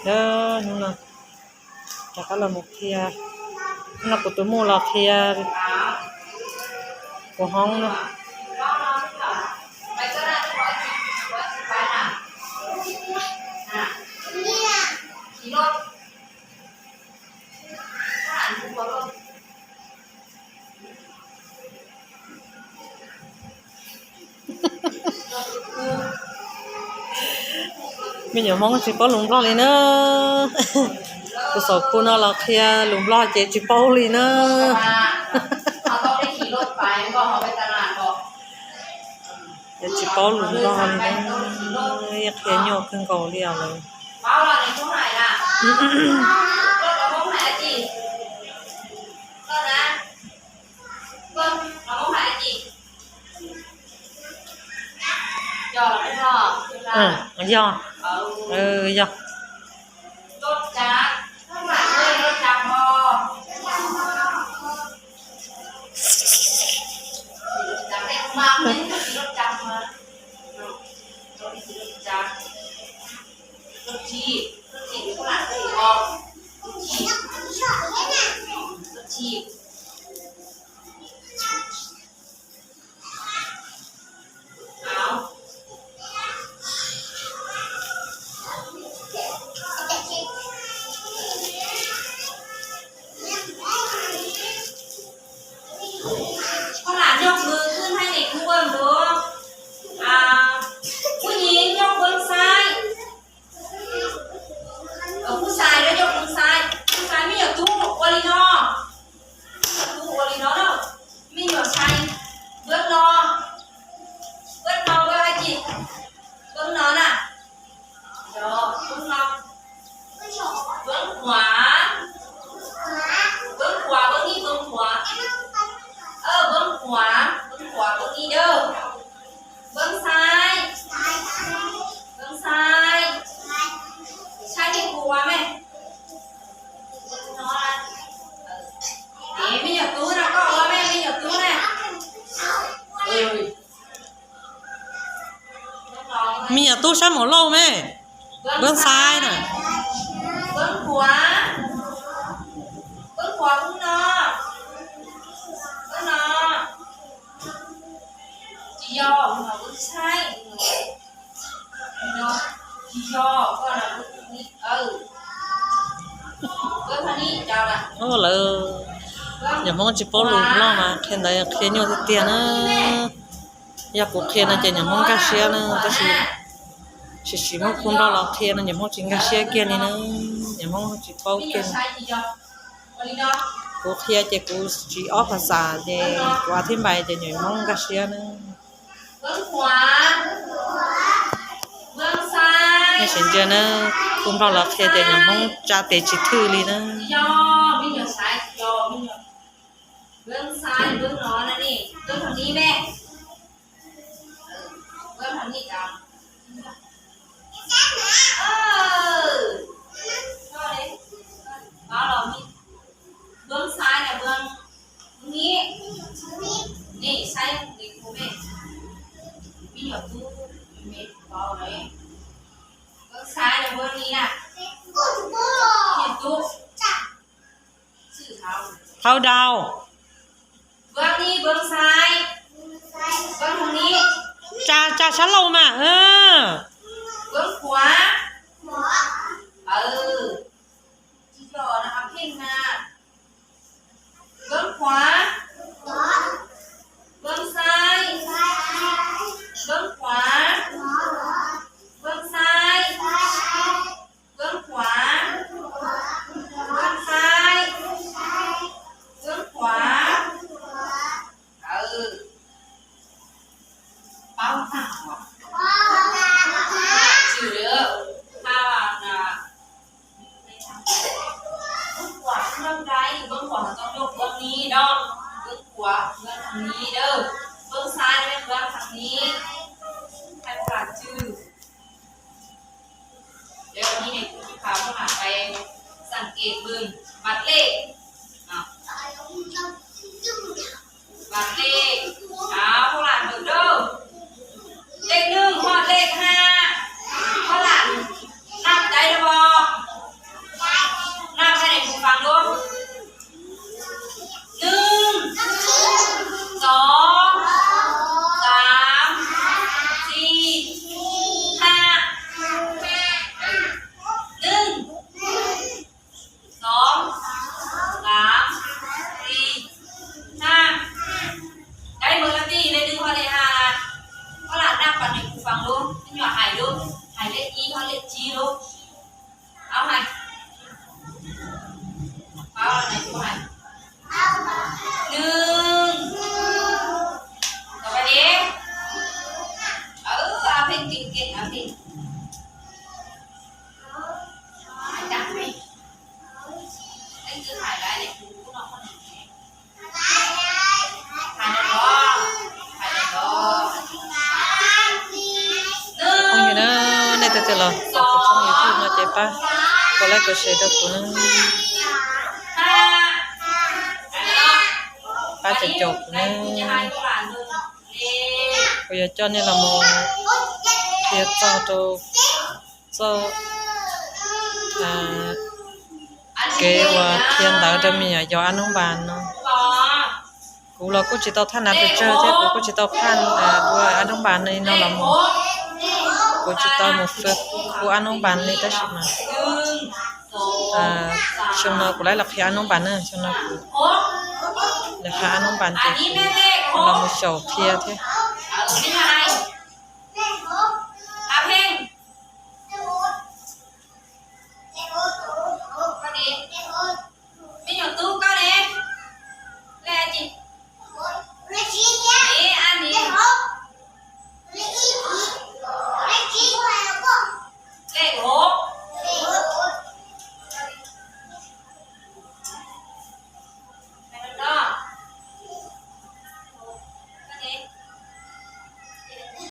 ເດີ ໜູນະ ຈາກກະລະໝູກເຄຍ ນະ ປູໂຕໂມລະເຄຍ ບໍ່ຮ້ອງເນາະ. ແມ່ນຫຍັງມອງຊິເປົາລຸງບລັອກລີເນີ ຜູ້ສອງຄົນເນາະ ລາວເຄຍລຸງບລັອກເຈຊິເປົາລີເນີ ເຮົາຕ້ອງໄດ້ຂີ່ລົດໄປ ບໍ່ເຮົາໄປຕະຫຼາດບໍ່ ເຈຊິເປົາລຸງບລັອກລີເນີ ຢາກເຄຍໂຍກຂຶ້ນເກົາຫຼຽວເລີຍ ເປົາລະນີ້ຜູ້ໃຫ້ລະ ລົດລະບໍ່ໃຫ້ອາຈີ ກໍນະ ເບິ່ງ ເອົາມາໃຫ້ອາຈີ ຫຍໍ້ລະແມ່ນບໍ່? ເອີ ຫຍໍ້ ເອີ ຫຍໍ້ ລົດຈັກ ເບິ່ງຫຼາຍເອີຍ ລົດຈັກບໍ່? ລົດຈັກ ເດັກມາເຫັນຂີ່ລົດຈັກມາ ເນາະ ລົດຈັກ ລົດຖີບ ລົດຖີບ ເບິ່ງຫຼາຍເອີຍ ລົດຖີບ ລົດຖີບ. ພໍ່ຫຼານຍົກມືຂຶ້ນໃຫ້ເດັກຜູ້ເບິ່ງດູ ອ່າ ຜູ້ຍິງຍົກເບິ່ງຊ້າຍ. ເອີ ຜູ້ຊາຍເດີ ຍົກມືຊ້າຍ ຜູ້ຊາຍມີຫຍັງຕູ້ ໂອລິນໍ ຕູ້ ໂອລິນໍເດີ ມີຫຍັງໃສ່ ເບິ່ງນໍ ເບິ່ງນໍ ເບິ່ງອາຈິ ເບິ່ງນໍນະ ເບິ່ງນໍ ເບິ່ງຂວາ ເບິ່ງຂວາ ເບິ່ງນີ້ ເບິ່ງຂວາ ເອີ ເບິ່ງຂວາ ເບິ່ງຂວາ ເບິ່ງນີ້ເດີ. ເບິ່ງຊ້າຍ ເບິ່ງຊ້າຍ ຊ້າຍເປັນຜູ້ວ່າແມ່ ເອີ ມີຫຍັງຕູ້ນະ ກໍວ່າແມ່ ມີຫຍັງຕູ້ນະ ເອີຍ ມີຫຍັງຕູ້ຊ້າຍໝໍເລົ່າແມ່ ເບິ່ງຊ້າຍນະ ເບິ່ງຂວາ ເບິ່ງຂວາ ເບິ່ງນໍ ເບິ່ງນໍ. ຈີຢໍ ເບິ່ງຊ້າຍເນາະ ຈີຢໍ ກໍລະເບິ່ງນີ້ ເອີ ເບິ່ງທາງນີ້ເຈົ້າລະ ໂອ້ ເລີ ຢ່າມອງຈິໂປ້ລຸງລອມາ ເຄນໄດເຄນໂຍຕິເຕຍເນີ ຢາກກູເຄນນະ ຈະຢ່າມອງກາເຊຍເນີ ກະຊິ ຊິຊິມອງຄຸນລອລອເຄນນະ ຢ່າມອງຈິງກາເຊຍກຽນນີ້ເນີ ຢ່າມອງຈິໂປ້ເຄນ ກູເຄຍເຈ ກູຊິອອກພາສາເຈ ກູອະທິບາຍເຈ ຢ່າມອງກາເຊຍເນີ. ເບິ່ງຂວາ ເບິ່ງຊ້າຍ ແມ່ຊິເຈີເນີ ຄຸນພໍ່ລາວເຄຍແຕ່ຍັງຮູ້ຈັກແຕ່ຊິຖືລີເນີ ຍອ ມີຫຍັງຊ້າຍ ຍອ ມີຫຍັງ ເບິ່ງຊ້າຍ ເບິ່ງໜໍນະນີ້ ເບິ່ງທາງນີ້ແມ່ ເອີ ເບິ່ງທາງນີ້ກະ ເອີ ເອົາເດ້ ເອົາລອງນີ້ ເບິ່ງຊ້າຍນະ ເບິ່ງ ນີ້ ນີ້ໃສ່ເດັກຜູ້ແມ່ ມີຫຍັງຕູ້ ແມ່ເວົ້າເດ້ ເບິ່ງຊ້າຍນະ ເບິ່ງນີ້ນະ ມີຫຍັງຕູ້ ຊື່ເທົາ ເທົາດາວ ເບິ່ງນີ້ ເບິ່ງຊ້າຍ ເບິ່ງທາງນີ້ ຈາ ຈາ ສະໂລມາ ເອີ ເບິ່ງຂວາ ເອີ ຈີຢໍນະ ເພງນະ ເບິ່ງຂວາ ເບິ່ງຊ້າຍ ເບິ່ງຂວາ ເບິ່ງຊ້າຍ ເບິ່ງຂວາ ເບິ່ງຊ້າຍ ເບິ່ງຂວາ ເອີ ເປົ້າຕາ ຈື່ເດີ ຖ້າວ່ານະ ເບິ່ງຂວາເບິ່ງໃດ ເບິ່ງຂວາເຮົາຕ້ອງຍົກເບື້ອງນີ້ເນາະ ເບິ່ງຂວາເບື້ອງທາງນີ້ເດີ ເບິ່ງຊ້າຍແມ່ນເບື້ອງທາງນີ້ ໃຫ້ພວກຫຼານຈື່ ແລ້ວບາດນີ້ນີ້ ຄູຈະພາພວກຫຼານໄປສັງເກດເບິ່ງບັດເລກເນາະ ບັດເລກ ເອົາ ພວກຫຼານເບິ່ງເດີ ເລກໜຶ່ງຮອດເລກຫ້າ ພວກຫຼານນັບໄດ້ແລ້ວບໍ່? ເອົາໃຫ້ ເອົາໃຫ້ ໜຶ່ງ ຕໍ່ໄປເດ້ ເອີ ເອົາເພງເກັ່ງໆ ເອົາເພງ ຈັບໄປ ນີ້ຄືຖ່າຍໄດ້ເລີຍ ຄູນ້ອງຄົນນີ້ ຖ່າຍໄດ້ບໍ່ ຖ່າຍໄດ້ບໍ່ ອືມ ເນາະ ໃນແຕ່ເຈົ້າລະ ຂອບຄຸນຊ່ອງຢູທູບເນາະ ເຈ້ປ້າ ກົດໄລກົດແຊໃຫ້ກູເນາະ ປ້າຈະຈົບເນາະ ກູຢາກຈອດນີ້ລະໂມ ເພຍເຈົ້າໂຕ ເຈົ້າ ເກວ່າເພຍເຕີດະມີອາຍຸອະນຸບານເນາະ ກູລະກູຊິຕອບທ່ານອາເປີເຈີເທ ກູຊິຕອບຜ່ານ ເອີ ອະນຸບານໃນນອລະໂມ ກູຊິຕອບໝູ່ເຟີກຄູອະນຸບານນີ້ຕະຊິມາ ເອີ ຊົມນອກກູໄລລະເພຍອະນຸບານເນີ ຊົມນອກກູ ລະເພຍອະນຸບານເກ ລະໂມໂຊເພຍເທ